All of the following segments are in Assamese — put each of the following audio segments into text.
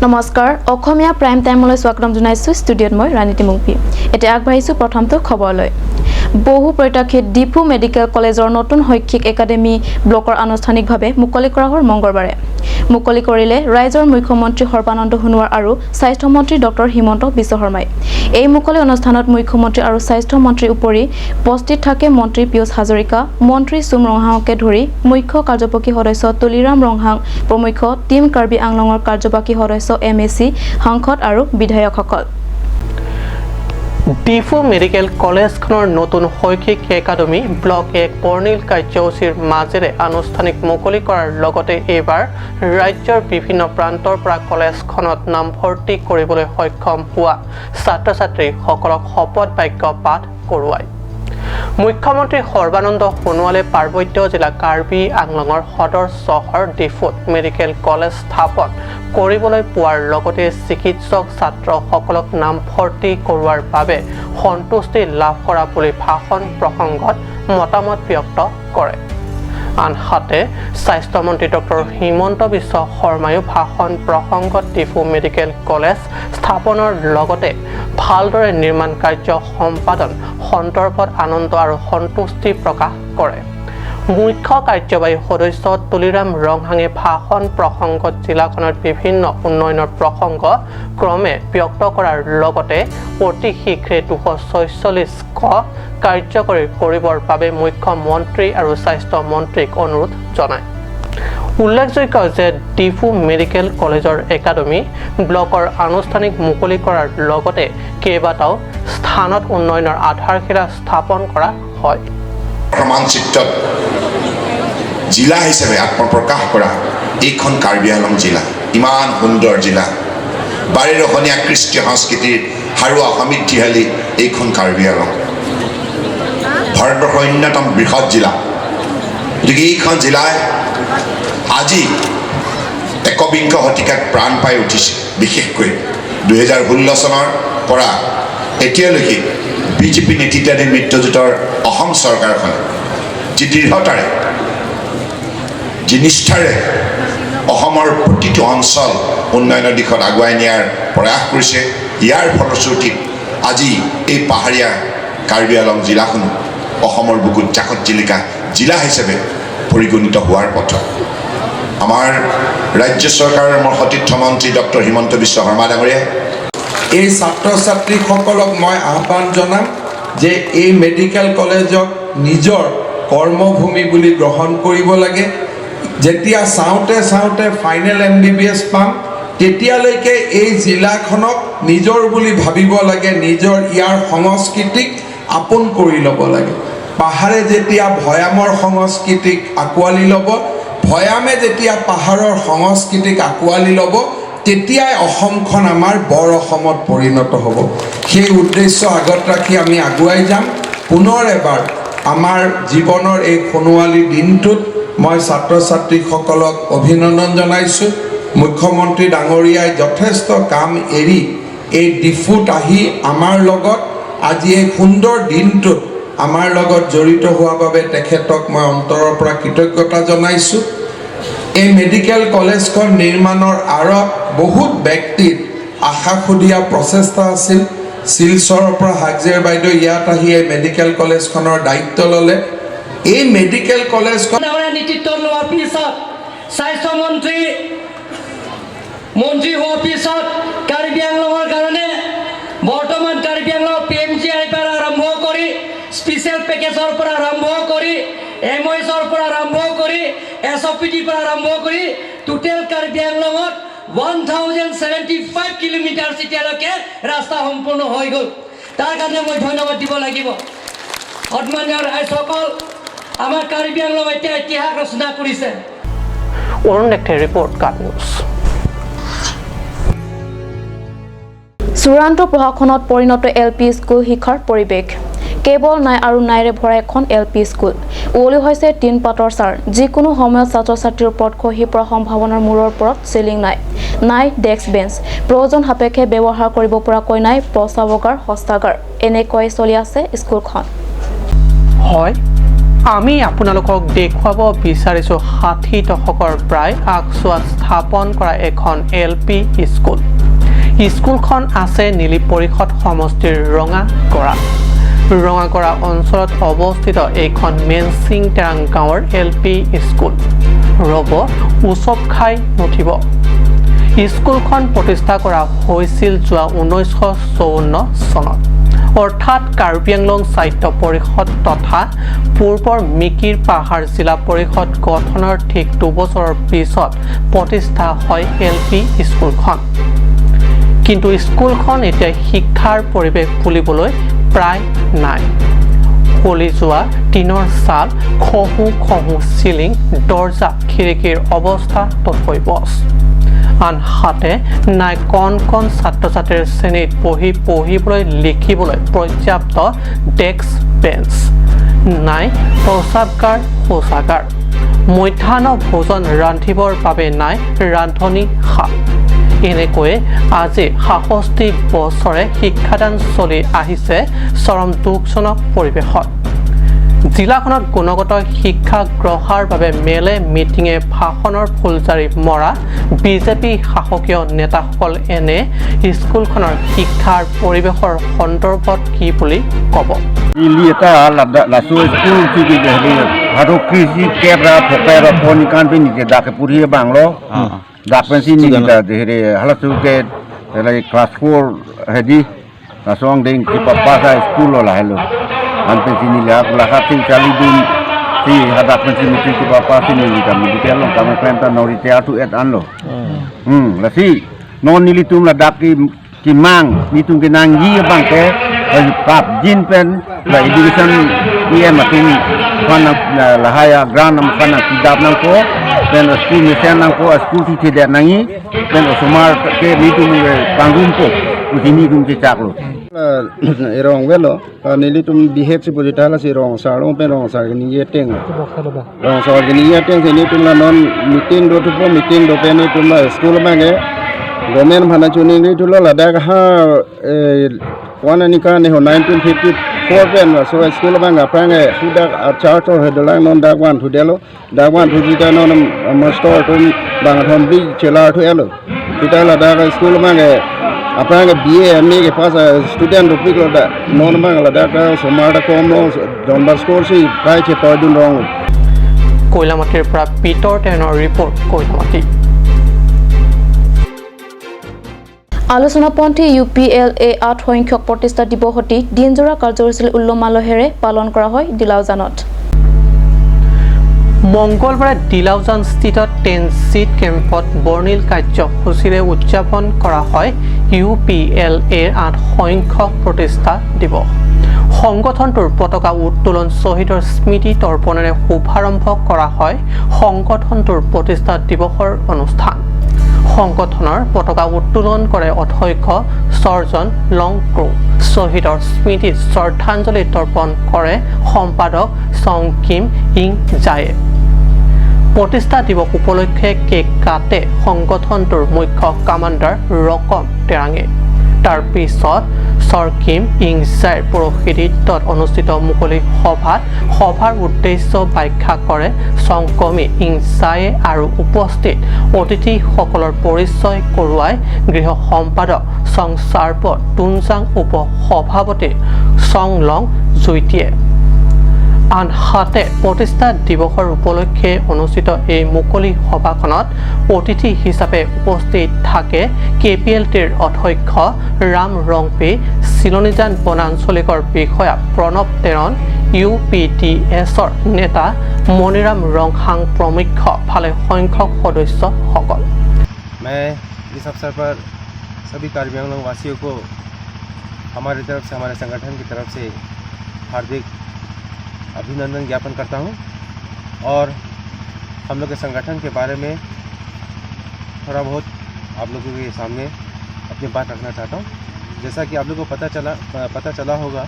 নমস্কাৰ, অসমীয়া প্ৰাইম টাইমলৈ স্বাগতম জনাইছোঁ। ষ্টুডিঅ'ত মই ৰাণীতি মুংপি। এতিয়া আগবাঢ়িছোঁ প্ৰথমটো খবৰলৈ। বহু প্ৰত্যাশিত ডিফু মেডিকেল কলেজৰ নতুন শৈক্ষিক একাডেমী ব্লকৰ আনুষ্ঠানিকভাৱে মুকলি কৰা হ'ল। মংগলবাৰে মুকলি কৰিলে ৰাজ্যৰ মুখ্যমন্ত্ৰী সৰ্বানন্দ সোণোৱাল আৰু স্বাস্থ্যমন্ত্ৰী ডক্টৰ হিমন্ত বিশ্ব শৰ্মাই। এই মুকলি অনুষ্ঠানত মুখ্যমন্ত্ৰী আৰু স্বাস্থ্যমন্ত্ৰীৰ উপৰি উপস্থিত থাকে মন্ত্ৰী পীয়ূষ হাজৰিকা, মন্ত্ৰী চুম ৰংহাঙকে ধৰি মুখ্য কাৰ্যবাহী সদস্য তুলিৰাম ৰংহাং প্ৰমুখ্য টীম কাৰ্বি আংলঙৰ কাৰ্যবাহী সদস্য, এমএচি, সাংসদ আৰু বিধায়কসকল। ডিফু মেডিকেল কলেজখনৰ নতুন শৈক্ষিক একাডেমী ব্লক এক বৰ্ণিল কাৰ্যসূচীৰ মাজেৰে আনুষ্ঠানিক মুকলি কৰাৰ লগতে এইবাৰ ৰাজ্যৰ বিভিন্ন প্ৰান্তৰ পৰা কলেজখনত নামভৰ্তি কৰিবলৈ সক্ষম হোৱা ছাত্ৰ ছাত্ৰীসকলক শপত বাক্য পাঠ কৰোৱায়। মুখ্যমন্ত্ৰী সৰ্বানন্দ সোণোৱালে পাৰ্বত্য জিলা কাৰ্বি আংলঙৰ সদৰ চহৰ ডিফুত মেডিকেল কলেজ স্থাপন কৰিবলৈ পোৱাৰ লগতে চিকিৎসক ছাত্ৰসকলক নামভৰ্তি কৰোৱাৰ বাবে সন্তুষ্টি লাভ কৰা বুলি ভাষণ প্ৰসংগত মতামত ব্যক্ত কৰে। আনহাতে স্বাস্থ্যমন্ত্ৰী ডক্টৰ হিমন্ত বিশ্ব শৰ্মায়ো ভাষণ প্ৰসংগত ডিফু মেডিকেল কলেজ স্থাপনৰ লগতে ভালদৰে নিৰ্মাণ কাৰ্য সম্পাদন সন্দৰ্ভত আনন্দ আৰু সন্তুষ্টি প্ৰকাশ কৰে। মুখ্য কাৰ্যবাহী সদস্য তুলিৰাম ৰংহাঙে ভাষণ প্ৰসংগত জিলাখনত বিভিন্ন উন্নয়নৰ প্ৰসংগ ক্ৰমে ব্যক্ত কৰাৰ লগতে অতি শীঘ্ৰে 246 ক কাৰ্যকৰী কৰিবৰ বাবে মুখ্যমন্ত্ৰী আৰু স্বাস্থ্যমন্ত্ৰীক অনুৰোধ জনায়। উল্লেখযোগ্য যে ডিফু মেডিকেল কলেজৰ একাডেমী ব্লকৰ আনুষ্ঠানিক মুকলি কৰাৰ লগতে কেইবাটাও স্থানত উন্নয়নৰ আধাৰশিলা স্থাপন কৰা হয়। মানচিত্ৰত জিলা হিচাপে আত্মপ্ৰকাশ কৰা এইখন কাৰ্বি আংলং জিলা ইমান সুন্দৰ জিলা, বাৰেৰহণীয়া কৃষ্টি সংস্কৃতিৰ সাৰুৱা সমৃদ্ধিশালী এইখন কাৰ্বি আংলং ভাৰতবৰ্ষৰ অন্যতম বৃহৎ জিলা। গতিকে এইখন জিলাই আজি 21শ শতিকাত প্ৰাণ পাই উঠিছে। বিশেষকৈ 2016 চনৰ পৰা এতিয়ালৈকে বিজেপি নেতৃত্বাধীন মিত্ৰজোঁটৰ অসম চৰকাৰখনে যি দৃঢ়তাৰে, যি নিষ্ঠাৰে অসমৰ প্ৰতিটো অঞ্চল উন্নয়নৰ দিশত আগুৱাই নিয়াৰ প্ৰয়াস কৰিছে, ইয়াৰ ফলশ্ৰুতিত আজি এই পাহাৰীয়া কাৰ্বি আংলং জিলাখন অসমৰ বুকুত জাকত জিলিকা জিলা হিচাপে পৰিগণিত হোৱাৰ পথত। আমাৰ ৰাজ্য চৰকাৰৰ মোৰ সতীৰ্থ মন্ত্ৰী ডক্টৰ হিমন্ত বিশ্ব শৰ্মা ডাঙৰীয়া এই ছাত্ৰ ছাত্ৰীসকলক মই আহ্বান জনাম যে এই মেডিকেল কলেজক নিজৰ কৰ্মভূমি বুলি গ্ৰহণ কৰিব লাগে। যেতিয়া চাওঁতে চাওঁতে ফাইনেল এমবিবিএছ পাম, তেতিয়ালৈকে এই জিলাখনক নিজৰ বুলি ভাবিব লাগে, নিজৰ ইয়াৰ সংস্কৃতিক আপোন কৰি ল'ব লাগে। পাহাৰে যেতিয়া ভৈয়ামৰ সংস্কৃতিক আঁকোৱালি ল'ব, ভৈয়ামে যেতিয়া পাহাৰৰ সংস্কৃতিক আঁকোৱালি ল'ব, তেতিয়াই অসমখন আমাৰ বৰ অসমত পৰিণত হ'ব। সেই উদ্দেশ্য আগত ৰাখি আমি আগুৱাই যাম। পুনৰ এবাৰ আমাৰ জীৱনৰ এই সোণোৱালী দিনটোত মই ছাত্ৰ ছাত্ৰীসকলক অভিনন্দন জনাইছোঁ। মুখ্যমন্ত্ৰী ডাঙৰীয়াই যথেষ্ট কাম এৰি এই ডিফুত আহি আমাৰ লগত আজি এই সুন্দৰ দিনটোত আমাৰ লগত জড়িত হোৱাৰ বাবে তেখেতক মই অন্তৰৰ পৰা কৃতজ্ঞতা জনাইছোঁ। এই মেডিকেল কলেজখন নিৰ্মাণৰ আঁৰত বহুত ব্যক্তিৰ আশাশুধীয়া প্ৰচেষ্টা আছিল। শিলচৰৰ পৰা হাগজেৰ বাইদেউ ইয়াত আহি এই মেডিকেল কলেজখনৰ দায়িত্ব ল'লে। এই মেডিকেল কলেজখন ডাঙৰীয়া নেতৃত্ব লোৱাৰ পিছত, স্বাস্থ্যমন্ত্ৰী মন্ত্ৰী হোৱাৰ পিছত কাৰ্বি আংলঙৰ কাৰণে বৰ্তমান কাৰ্বি আংলং পিএমজিআইৰ পৰা আৰম্ভ কৰি, স্পেচিয়েল পেকেজৰ পৰা আৰম্ভ কৰি, এমঅ'এছৰ পৰা আৰম্ভ কৰি, এছঅ'পিডিৰ পৰা আৰম্ভ কৰি টোটেল কাৰ্বি আংলঙত 1075 কিলোমিটাৰ এতিয়ালৈকে ৰাস্তা সম্পূৰ্ণ হৈ গ'ল। তাৰ কাৰণে মই ধন্যবাদ দিব লাগিব। সন্মানীয় ৰাইজসকল, আমাৰ কাৰ্বি আংলং এতিয়া ইতিহাস ৰচনা কৰিছে। অৰুণ দেখে ৰিপৰ্ট, কাট নিউজ। চূড়ান্ত প্ৰশাসনত পৰিণত এল পি স্কুল শিক্ষাৰ পৰিৱেশ। কেৱল নাই আৰু নাইৰে ভৰা এখন এল পি স্কুল। উৱলি হৈছে টিন পাতৰ চাৰ। যিকোনো সময়ত ছাত্ৰ ছাত্ৰীৰ ওপৰত খহি পৰাৰ সম্ভাৱনাৰ মূৰৰ ওপৰত চিলিং নাই, নাই ডেস্ক বেঞ্চ, প্ৰয়োজন সাপেক্ষে ব্যৱহাৰ কৰিব পৰাকৈ নাই প্ৰস্ৰাৱগাৰ, শৌচাগাৰ। এনেকৈ চলি আছে স্কুলখন। হয়। আমি আপোনালোকক দেখুৱাব বিচাৰিছোঁ 60 দশকৰ প্ৰায় আগচোৱাত স্থাপন কৰা এখন এল পি স্কুল। স্কুলখন আছে নীলি পৰিষদ সমষ্টিৰ ৰঙাগড়া। ৰঙাগড়া অঞ্চলত অৱস্থিত এইখন মেনচিং টেৰাং গাঁৱৰ এল পি স্কুল। ৰ'ব, উচপ খাই নুঠিব। স্কুলখন প্ৰতিষ্ঠা কৰা হৈছিল যোৱা 1954 চনত, অৰ্থাৎ কাৰ্বি আংলং স্বায়ত্ত পৰিষদ তথা পূৰ্বৰ মিকিৰ পাহাৰ জিলা পৰিষদ গঠনৰ ঠিক 2 বছৰৰ পিছত প্ৰতিষ্ঠা হয় এল পি স্কুলখন। কিন্তু স্কুলখন এতিয়া শিক্ষাৰ পৰিৱেশ বুলিবলৈ প্ৰায় নাই। কলি যোৱা টিনৰ চাল, খহু খহু চিলিং, দৰ্জা খিৰিকীৰ অৱস্থা তথৈ বছ। আনহাতে নাই কণ কণ ছাত্ৰ ছাত্ৰীৰ শ্ৰেণীত বহি পঢ়িবলৈ লিখিবলৈ পৰ্যাপ্ত ডেস্ক বেঞ্চ, নাই প্ৰস্ৰাৱগাৰ, শৌচাগাৰ, মধ্যাহ্ন ভোজন ৰান্ধিবৰ বাবে নাই ৰান্ধনী শাল। এনেকৈয়ে আজি 67 বছৰে শিক্ষাদান চলি আহিছে চৰম দুখজনক পৰিৱেশত। জিলাখনত গুণগত শিক্ষা গ্ৰহাৰ বাবে মেলে মিটিঙে ভাষণৰ ফুলজাৰি মৰা বিজেপি শাসকীয় নেতাসকল এনে স্কুলখনৰ শিক্ষাৰ পৰিৱেশৰ সন্দৰ্ভত কি বুলি ক'ব? Li ta la la so school ki ki he haro krisi kebra phokera phone kan pe ni ke da ke puri bang lo da pen si ni da de he hala su ke like class 4 he di la song ding ki papa sa school lo la hello an pen si ni la la ha tin chali dun si ha da pen si ni ki papa si ni ta mi ke lo ka ma klem ta no ri te tu et an lo la si non ni li tum la da ki ki mang ni tum ke nang yi bang ke kap jin pen la education PM atung khana la haya grand nam khana kidap nang ko pen school mission nang ko school ti the nangi pen osomar ke ni tum kangum ko usini tum che chak lo. Erong velo nili tum behave si pojita la si rong sa rong pen rong sa ni ye teng rong sa ni ye teng ni tum la non meeting do tu po meeting do pe ni tum la school ma ge government bhana chuni ni tu la da ha wana ni ka ne ho 1954 pen la so school ma ga prang e su da chart or he la non da wan thu delo da wan thu ji da non master tum bang thom bi chela thu elo kita la da school ma ge apang BA MA ke pass student rupik lo da non ma la da ka somar da kom lo Don Bosco si প্রায় che toy dun rong. কয়লামাটিৰ পৰা পিটৰ টেনৰ ৰিপৰ্ট, কয়লামাটি। আলোচনাপন্থী ইউ পি এল এ 8 সংখ্যক প্ৰতিষ্ঠা দিৱসটি দিনজোৰা কাৰ্যসূচী উল্লহ মালহেৰে পালন কৰা হয় দিলাওজানত। মংগলবাৰে দিলাওজান স্থিত টেনচিট কেম্পত বৰ্ণিল কাৰ্যসূচীৰে উদযাপন কৰা হয় ইউ পি এল এৰ 8 সংখ্যক প্ৰতিষ্ঠা দিৱস। সংগঠনটোৰ পতাকা উত্তোলন, শ্বহীদৰ স্মৃতি তৰ্পণেৰে শুভাৰম্ভ কৰা হয় সংগঠনটোৰ প্ৰতিষ্ঠা দিৱসৰ অনুষ্ঠান। সংগঠনৰ পতাকা উত্তোলন কৰে অধ্যক্ষ সৰ্জন লংক্ৰো। শ্বহীদৰ স্মৃতিত শ্ৰদ্ধাঞ্জলি তৰ্পণ কৰে সম্পাদক চং কিম ইং জায়ে। প্ৰতিষ্ঠা দিৱস উপলক্ষে কেক কাটে সংগঠনটোৰ মুখ্য কামাণ্ডাৰ ৰকম টেৰাঙে। তাৰ পিছত চৰকিম ইংজাইৰ পৌৰোহিত্যত অনুষ্ঠিত মুকলি সভাত সভাৰ উদ্দেশ্য ব্যাখ্যা কৰে চংকমি ইংজায়ে আৰু উপস্থিত অতিথিসকলৰ পৰিচয় কৰোৱাই গৃহ সম্পাদক চংচাৰ্প টুনজাং, উপ সভাপতি চংলং জুইটিয়ে। আনহাতে প্ৰতিষ্ঠা দিৱসৰ উপলক্ষে অনুষ্ঠিত এই মুকলি সভাখনত অতিথি হিচাপে উপস্থিত থাকে কে পি এল টিৰ অধ্যক্ষ ৰাম ৰংপি, চিলনীজান বনাঞ্চলিকৰ বিষয়া Pranab Teron, U P T এছৰ নেতা মণিৰাম ৰংহাং প্ৰমুখ্য ভালেসংখ্যক সদস্যসকল। मैं इस अवसर पर सभी कार्बी आंगलोंग वासियों को हमारी तरफ से, हमारे संगठन की तरफ से हार्दिक अभिनंदन ज्ञापन करता हूं और हम लोग के संगठन के बारे में थोड़ा बहुत आप लोगों के सामने अपनी बात रखना चाहता हूं। जैसा कि आप लोगों को पता चला होगा,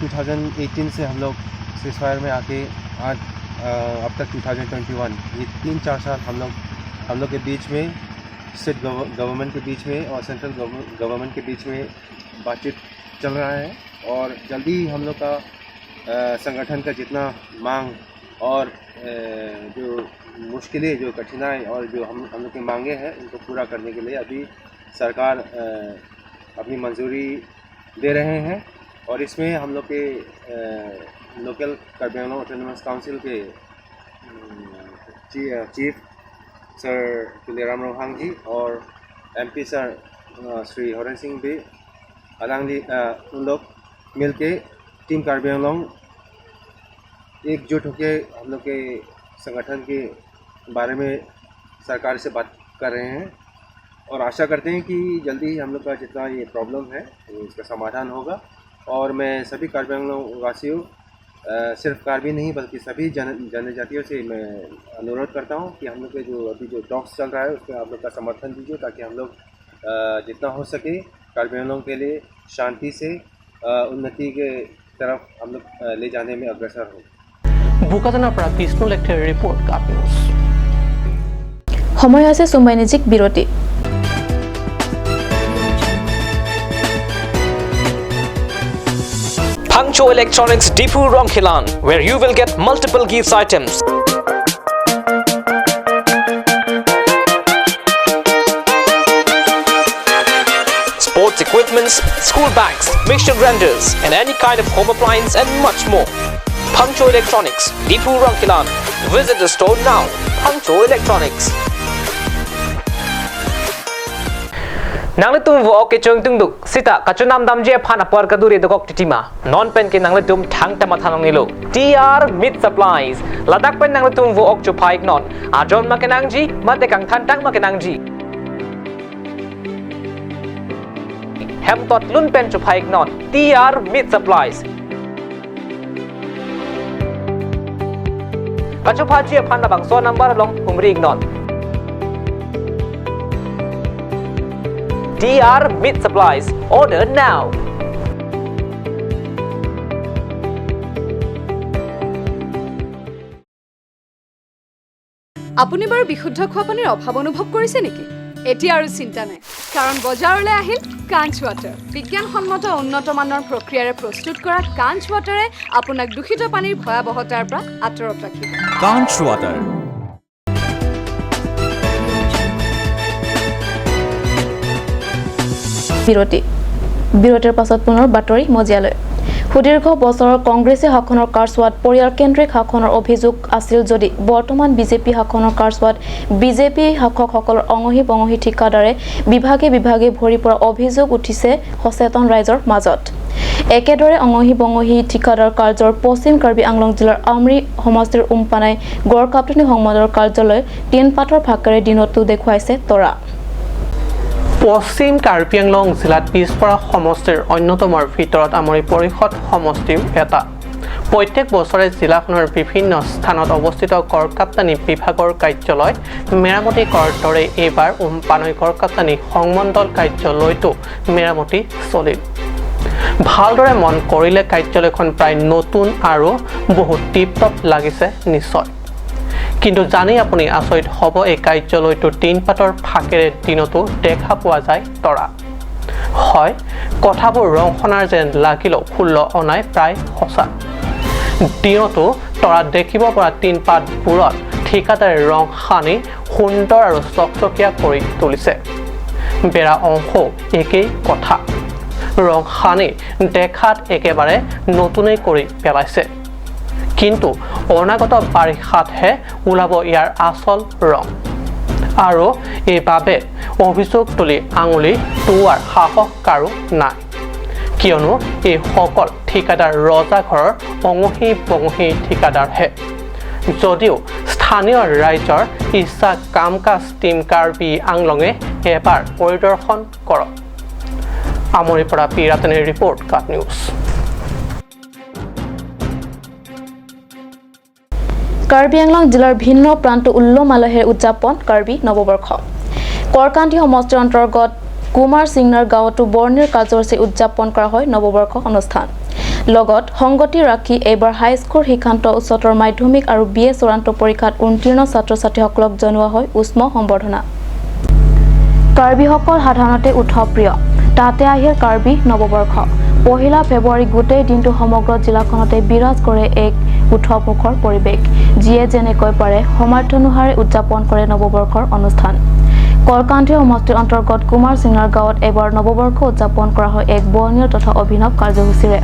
2018 से हम लोग सीज फायर में आके आज अब तक 2021, ये 3-4 साल हम लोग के बीच में, स्टेट गवर्नमेंट के बीच में और सेंट्रल गवर्नमेंट के बीच में बातचीत चल रहा है और जल्दी ही हम लोग का संगठन का जितना मांग और जो मुश्किलें, जो कठिनाई और जो हम लोग की मांगे हैं उनको पूरा करने के लिए अभी सरकार अपनी मंजूरी दे रहे हैं। और इसमें हम लोग के local Karbi Anglong autonomous council के चीफ सर तुलिराम रोहांग जी और एमपी सर श्री हरेन सिंह भी अलांगली उन लोग मिल के टीम कार्बी आंगलोंग एकजुट होकर हम लोग के संगठन के बारे में सरकार से बात कर रहे हैं और आशा करते हैं कि जल्दी ही हम लोग का जितना ये प्रॉब्लम है इसका समाधान होगा। और मैं सभी कार्बी आंगलोंग वासियों, सिर्फ कार्बी नहीं बल्कि सभी जनजातियों से मैं अनुरोध करता हूँ कि हम लोग के जो अभी जो टॉक्स चल रहा है उस पर आप लोग का समर्थन दीजिए, ताकि हम लोग जितना हो सके कार्बी आंगलोंग के लिए शांति से उन्नति के तरफ हम लोग ले जाने में अग्रसर हो। বোকাজানৰ পৰা বিষ্ণু লেখেৰ ৰিপৰ্ট, কাপ নিউজ। সময় হৈছে চুম্বাইনিজিক বিৰতি। Pangcho Electronics Difu Rongkhilan, where you will get multiple gifts items. Sports equipments, school bags, mixture grinders, and any kind of home appliance and much more. Pangcho Electronics, Difu Rongkhilan. Visit the store now. Pangcho Electronics. Nangletum wo ke chung tung duk sita kachunam damje phan apor kaduri dogok titima non pen ke nangletum thang tama thanong nilo TR mid supplies Ladakh pen nangletum wo ok chu phaik non ajon ma kenangji mate kang than tang ma kenangji hem tot lun pen chu phaik non TR mid supplies kachu pha ji phan bang so number long umri non TR Meat Supplies. Order now. আপুনি বাৰু বিশুদ্ধ খোৱা পানীৰ অভাৱ অনুভৱ কৰিছে নেকি? এতিয়া আৰু চিন্তা নাই, কাৰণ বজাৰলৈ আহিল কাঞ্চ ৱাটাৰ। বিজ্ঞানসন্মত উন্নত মানৰ প্ৰক্ৰিয়াৰে প্ৰস্তুত কৰা কাঞ্চ ৱাটাৰে আপোনাক দূষিত পানীৰ ভয়াৱহতাৰ পৰা আঁতৰত ৰাখিব। কাঞ্চ ৱাটাৰ। বিৰতি। বিৰতিৰ পাছত পুনৰ বাতৰি মজিয়ালৈ। সুদীৰ্ঘ বছৰৰ কংগ্ৰেছী শাসনৰ কাৰচোৱাত পৰিয়ালকেন্দ্ৰিক শাসনৰ অভিযোগ আছিল যদি বৰ্তমান বিজেপি শাসনৰ কাৰচোৱাত বিজেপি শাসকসকলৰ অঙহী বঙহী ঠিকাদাৰে বিভাগে বিভাগে ভৰি পৰা অভিযোগ উঠিছে সচেতন ৰাইজৰ মাজত। একেদৰে অঙহী বঙহী ঠিকাদাৰ কাৰ্যৰ পশ্চিম কাৰ্বি আংলং জিলাৰ আমৰি সমষ্টিৰ উমপানাই গড়কাপ্তানি সংমণ্ডলৰ কাৰ্যালয় টিনপাতৰ ফাকেৰে দিনতো দেখুৱাইছে তৰা। পশ্চিম কাৰ্বি আংলং জিলাত পিছপৰা সমষ্টিৰ অন্যতমৰ ভিতৰত আমৰি পৰিষদ সমষ্টিও এটা। প্ৰত্যেক বছৰে জিলাখনৰ বিভিন্ন স্থানত অৱস্থিত গড়কাপ্তানি বিভাগৰ কাৰ্যালয় মেৰামতি কৰাৰ দৰে এইবাৰ উমপানৈ গড়কাপ্তানি সংমণ্ডল কাৰ্যালয়টো মেৰামতি চলিল। ভালদৰে মন কৰিলে কাৰ্যালয়খন প্ৰায় নতুন আৰু বহুত টিপটপ লাগিছে নিশ্চয়, কিন্তু জানি আপুনি আচৰিত হ'ব এই কাৰ্যালয়টো টিনপাতৰ ফাকেৰে দিনতো দেখা পোৱা যায় তৰা। হয়, কথাবোৰ ৰং সনাৰ যেন লাগিলেও 16 অনাই প্ৰায় সঁচা। দিনতো তৰা দেখিব পৰা টিনপাতবোৰত ঠিকাদাৰে ৰং সানি সুন্দৰ আৰু চকচকীয়া কৰি তুলিছে। বেৰা অংশও একেই কথা, ৰং সানি দেখাত একেবাৰে নতুনেই কৰি পেলাইছে, কিন্তু অনাগত বাৰিষাতহে ওলাব ইয়াৰ আচল ৰং। আৰু এইবাবে অভিযোগ তুলি আঙুলি তোৱাৰ সাহস কাৰো নাই, কিয়নো এইসকল ঠিকাদাৰ ৰজা ঘৰৰ অঙহী বঙহী ঠিকাদাৰহে। যদিও স্থানীয় ৰাইজৰ ইচ্ছা কাম কাজ টীম কাৰ্বি আংলঙে এবাৰ পৰিদৰ্শন কৰক। আমৰিৰ পৰা পি ৰাতনিৰ ৰিপৰ্ট, কাট নিউজ। কাৰ্বি আংলং জিলাৰ ভিন্ন প্ৰান্ত উল্লহ মালহেৰে উদযাপন কাৰ্বি নৱবৰ্ষ। কৰকান্দি সমষ্টিৰ অন্তৰ্গত কুমাৰ সিংনাৰ গাঁৱতো বৰ্ণিল কাৰ্যসূচী উদযাপন কৰা হয় নৱবৰ্ষ অনুষ্ঠান। লগত সংগতি ৰাখি এইবাৰ হাইস্কুল শিক্ষান্ত, উচ্চতৰ মাধ্যমিক আৰু বি এ চূড়ান্ত পৰীক্ষাত উত্তীৰ্ণ ছাত্ৰ ছাত্ৰীসকলক জনোৱা হয় উষ্ম সম্বৰ্ধনা। কাৰ্বিসকল সাধাৰণতে উৎসৱপ্ৰিয়, তাতে আহিল কাৰ্বি নৱবৰ্ষ। 1 ফেব্ৰুৱাৰী গোটেই দিনটো সমগ্ৰ জিলাখনতে বিৰাজ কৰে এক উৎসৱমুখৰ পৰিৱেশ। যিয়ে যেনেকৈ পাৰে সমাৰ্থনুসাৰে উদযাপন কৰে নৱবৰ্ষৰ অনুষ্ঠান। কলকান্দি সমষ্টিৰ অন্তৰ্গত কুমাৰ চিঙাৰ গাঁৱত এবাৰ নৱবৰ্ষ উদযাপন কৰা হয় এক বৰ্ণিল তথা অভিনৱ কাৰ্যসূচীৰে।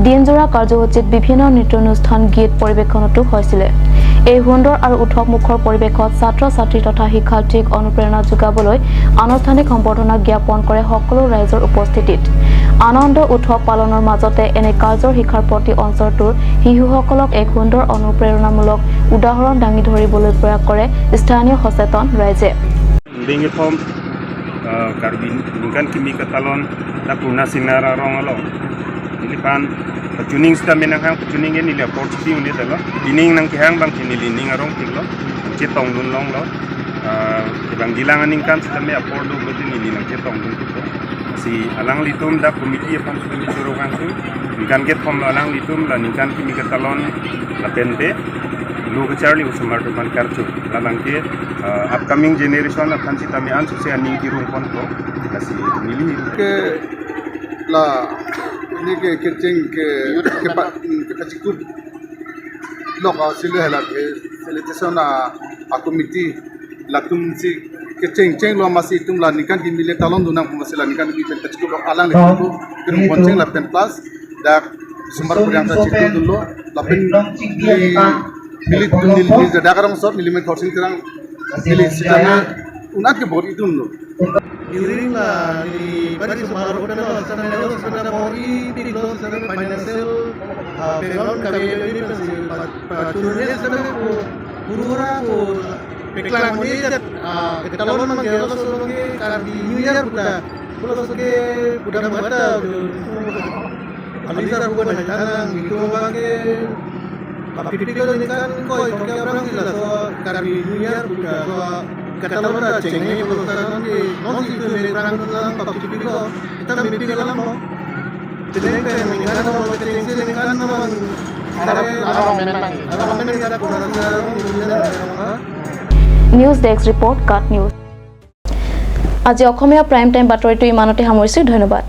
দিনজোৰা কাৰ্যসূচীত বিভিন্ন নৃত্যানুষ্ঠান, গীত পৰিৱেশনতো হৈছিলে। এই সুন্দৰ আৰু উৎসৱমুখৰ পৰিৱেশত ছাত্ৰ ছাত্ৰী তথা শিক্ষাৰ্থীক অনুপ্ৰেৰণা যোগাবলৈ আনুষ্ঠানিক সম্বৰ্ধনা জ্ঞাপন কৰে সকলো ৰাইজৰ উপস্থিতিত। আনন্দ উৎসৱ পালনৰ মাজতে এনে কাৰ্যৰ শিক্ষাৰ প্ৰতি অঞ্চলটোৰ শিশুসকলক এক সুন্দৰ অনুপ্ৰেৰণামূলক উদাহৰণ দাঙি ধৰিবলৈ প্ৰয়াস কৰে স্থানীয় সচেতন ৰাইজে। Tuning sta menang hang tuning ini le port ti unit lo dining nang ki hang bang ki nili ning arong ti lo che tong lun long lo bang gilang aning kan sta me apor do lo nili nang che tong lun ko si alang litum da committee apam sta me choro kan tu nikan ke thom alang litum la nikan ki mi ka talon la pente lo ke charli usumar do ban karchu la bang ke upcoming generation la phansi ta me an se aning ki rung kon ko si nili ke la ni ke ke ke ke ke lok sile hela ke selection a committee la tum si ke cheng cheng lo ma si tum la nikan ki mile talon dunang ma si la nikan ki pen pachku lok alang le ku ke kon cheng la pen plus da sumar puriang ta chitu dullo la pen mili nil da karang sot mili me khorsing terang mili sitana una ke bori dum lo during la di bari sumar hotel sana lo sana mori pilo sana financial background kami ini pacurnya sana ko gurura ko peklang ni ketalon mang kelo solonge karbi new year buta pulo soge buta mata alisa bukan tanang itu bangke papipilo ini kan koi toke orang sila so karbi new year buta so katalona cengeng pulo sana ni non itu mere prang lang papipilo kita mimpi dalam mo cengeng dengan mo cengeng dengan mo news desk report, cut news. আজি অসমীয়া প্ৰাইম টাইম বাতৰিটো ইমানতে সামৰিছোঁ। ধন্যবাদ।